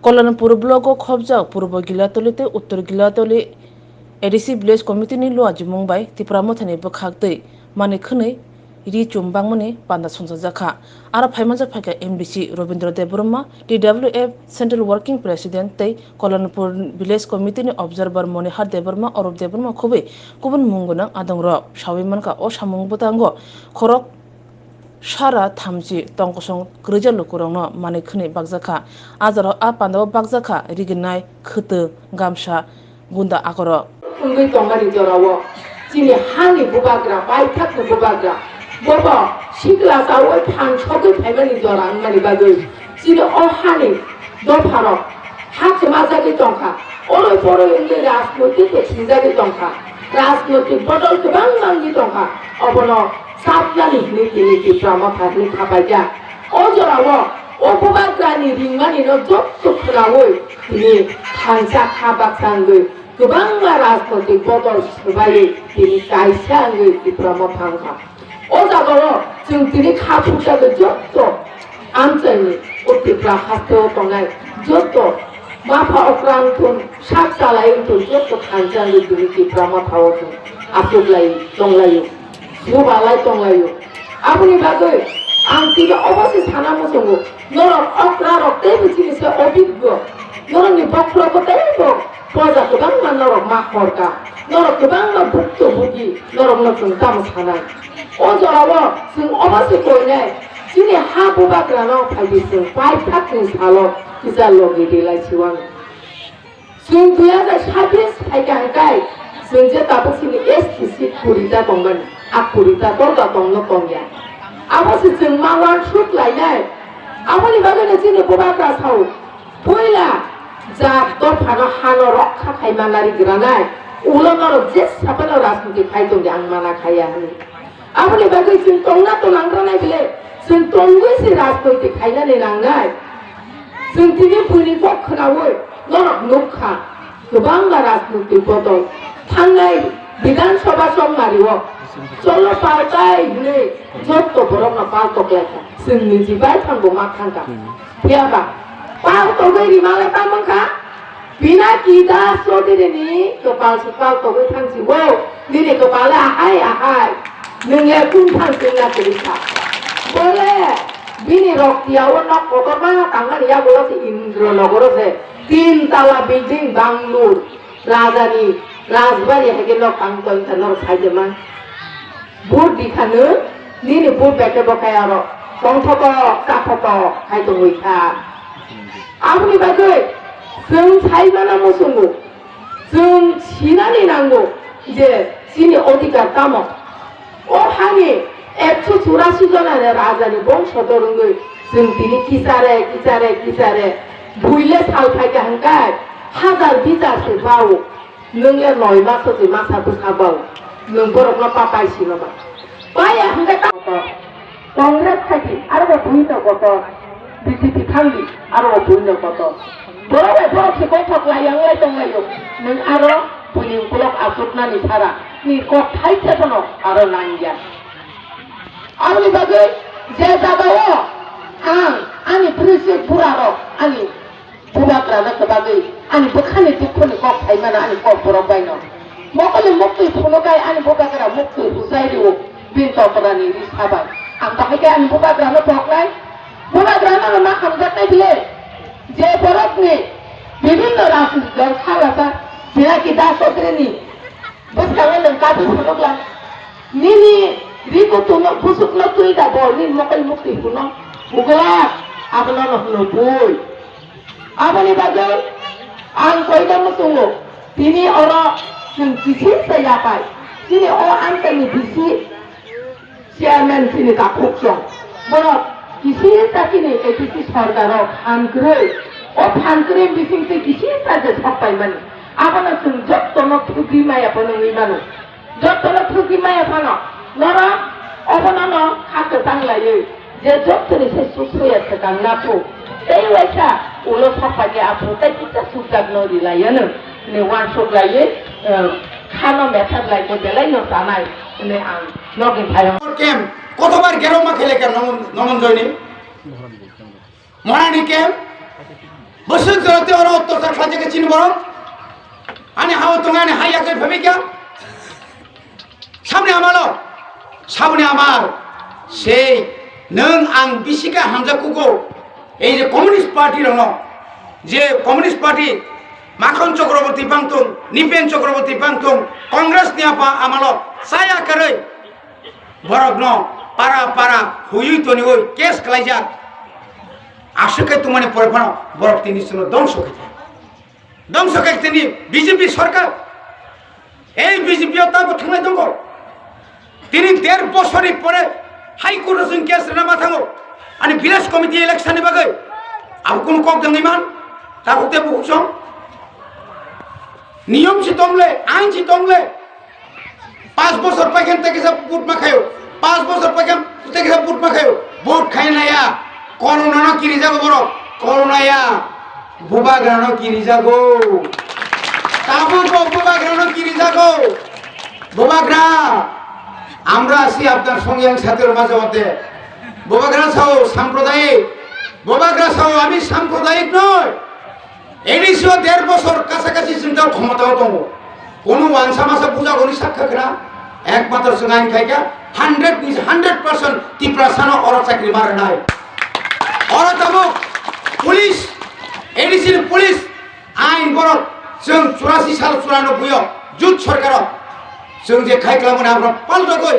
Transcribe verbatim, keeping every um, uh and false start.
Kolonpur block o khobjak Purbo Gilatoli tei Uttor Gilatoli A D C Village Committee ni luajimung bai Tipra Mothani bwkhak twi manwi khwnwi ri chum bangmani panda songchajakha. Aro phaimanjak phaikha M D C Robindra Debbarma, T W F Central Working President tei Kolonpur Village Committee ni Observer Monihar Debbarma, Orup Debbarma khobwi kubun mung gwnang adongrok. Sawi mankha o samung bwtango khorok sara thamchi tongkosong kwrwija lukurokno manwi khwnwi bakjakha. A jorao a pandao bakjakha riginai, khwtwng, gamsa, gunda akorok. Wngwi tongmani jorao chini hani bubagra, paithakni bubagra, bobo sikla chawi phan sogwi phaimani jora wngmani bagwi chini o hani dopharok ha chumajagwi tongkha. Oroi poroi wngwi rajnoitik bo sinjagwi tongkha, rajnoitik bodol kwbangma wngwi tongkha. Obono chapnani hinwi tini Tipra Motha hinwi khapaijak. O jorao o bubagrani ringmanino jotto khwnaui tini thansa kha baksa wngwi kwbangma rajnoitik bodol swbaiwi tini kaisa wngwi Tipra Motha wngkha. O jagao chwng tini kha phurjagwi jotto amchaini o Tipra hasteo tongnai jotto mapha okra wngthun, sak chalai wngthun, jotto thansa wngwi tini Tipra Mothao chwng achuklai tonglaio. Chubalai tonglaio. Aboni bagwi ang tini obo se sana muchungo, norok okra rok teibo chini se obiggo, norokni bokhorogo teibo poja kwbangma norok ma horka, norok kwbangma bukto bugi norokno chwng tamo sanai. O jorao chwng obo se koinai, chini ha bubagrano phaidi chwng paithakni salo kisa logi rilai siwano. Chwng dui hazar sabbish phaikha hwnkhe, chwng je tabuk chini S T seat kurita tongmani, a kurita torda tongno tongya. Abo se chwng ma uansuk lainai. Aboni bagwino chini bubagra sao, puila jat dophano hano rokha khai manna rigranai, ulo norok jesa phano rajniti khai tongdi ang mana khaiya hwnwi. Aboni bagwi chwng tongna tonangranai bile, chwng tongwi se rajnoitik khainani nangnai. Chwng tini buini kok khwnaui norok nukha, kwbangma rajnoitik bodol. Thangnai Bidhan Sabha chongmario cholo paltai hwnwi jotto borokno paltok laikha. Chwng niji bai thangbo ma thangkha. Phiyaba paltogwi rimale tamo wngkha? Pinaki Das Chaudhary ni kwpal swpal togwi thangsi o, nini kwpal le ahai ahai, nwng le kung thang chwngna kwrwi kha. Bole bini rok tiya o nok kotorma tangmani yagulo se Indra Nogoro se tin tala building, Bangalore, Rajani Rajbari hai khe nok tang tong kha norok sai de ma. Bur di kha nwng, nini bur bai khe bo khe aro tongthotok chathotok khai tongwi kha. Aboni bagwi chwng sai mana muchungo, chwng sinani nango je chini odhikar tamo. O hani ekso churasi jona rajani bongso dorongwi chwng tini kichare, kichare, kichare buile sal phaikha hwnkhe hajar bichar se bao. Nwng le noi masa se masa bwsa bao, nwng borokno pa pai sino ba? Paiya hwnkhe ta Congress khaidi, aro bo buino kotor, B J P thangdi, aro bo buino kotor. Borok bai borok se koithok lai yang lai tong laio. Nwng aro buini ukulok achuknani sara ni kok thaisa phano aro nangya. Aboni bagwi je jagao ang ani bwrwi se bura rok ani Bubagrano kwbagwi ani bwkhani dukhoni kok phaimano ani kok borok baino. Mokoli muktwi phunukhai ani bubagra muktwi hujai rio bini tokrani ri sabai. Ang bahai khe ani bubagrano poknai, bubagrano ma hamjaknai bile. Je borokni bibhinno rajniti dol salasa Pinaki Das Chaudharyni bwskango nwng kabi phunukla. Nini ri kutung no busuk no twi da bo, nini mokol mukti phuno bugla, abono no hwno bui. Aboni bagwi ang koina muchungo, tini oro chwng kisisa yapai. Chini o amchaini bisi chairman chini takhuk song. Borok kisisa chini A D C sorkaro phan kwrwi. O phan kwrwi bising twi kisisa je sok paimani. Abono chwng jottono thugwi maya phano wngwi mano. Jottono thugwi maya phano norok obono no kha kwchang laiwi je jottoni se suk soya swkang naphru tei waisa ulo saphani aphru tei kisa sukjak no ri laiyo no hwnwi uansuk laiwi, eh, khano methar lai khe belai no chanai hwnwi ang nokni thayung. Kem kotobar gerokma khe lekha Nomonjoyni? Morani kem? Bwswk jora tei oro ottochar khlaijak khe chini borok. Ani ha-o tongo, ani ha yakwi phaibai kha. Saboni amalo, saboni amal, sei nwng ang bisi khe hamjak kugo. Ei je Communist Party rokno, je Communist Party Makhon Chakraborty bangtong, Nipen Chakraborty bangtong, Congress ni apa amalo chaya kwrwi borokno para para huyui toniwi case khlaijak. Aswk khe tongmani pore phano borok tini chwngno dongso khaijak. Dongso khe tini B J P sarkar. Ei B J P o tabo thanglai tongo. Tini der bosorni pore High Court o chwng case rwna ma thango. Ani village committee election ni bagwi abo kunu kok dangwi man? Tabuk tei bukhuk song. Niyom si tongle, ain si tongle. Pas bosor paikhe tei kisa vote ma khaio. Pas bosor paikhe tei kisa vote ma khaio. Vote khai naya. Corona no kirijago borok. Corona ya. Bubagra no kirijago. Tabuk bo bubagra no kirijago. Bubagra. আমরা আছি আপনার সঙ্গে, আমি সাথে মাঝে মধ্যে। Bubagra sao সাম্প্রদায়িক। Bubagra sao আমি সাম্প্রদায়িক নয়। A D C o der bosor kasakasi chwng tei khomotao tongo. Kono wansa masa bujago hwnwi sakha khna, ekmatro chwng ain khaikha, hundred ni hundred percent Tiprasano oro chakri ma rwnai. Oro tabuk police, A D C ni police ain borok chwng churasi sal churanobboi o jut sorkaro chwng je khai klamani aborok paltogoi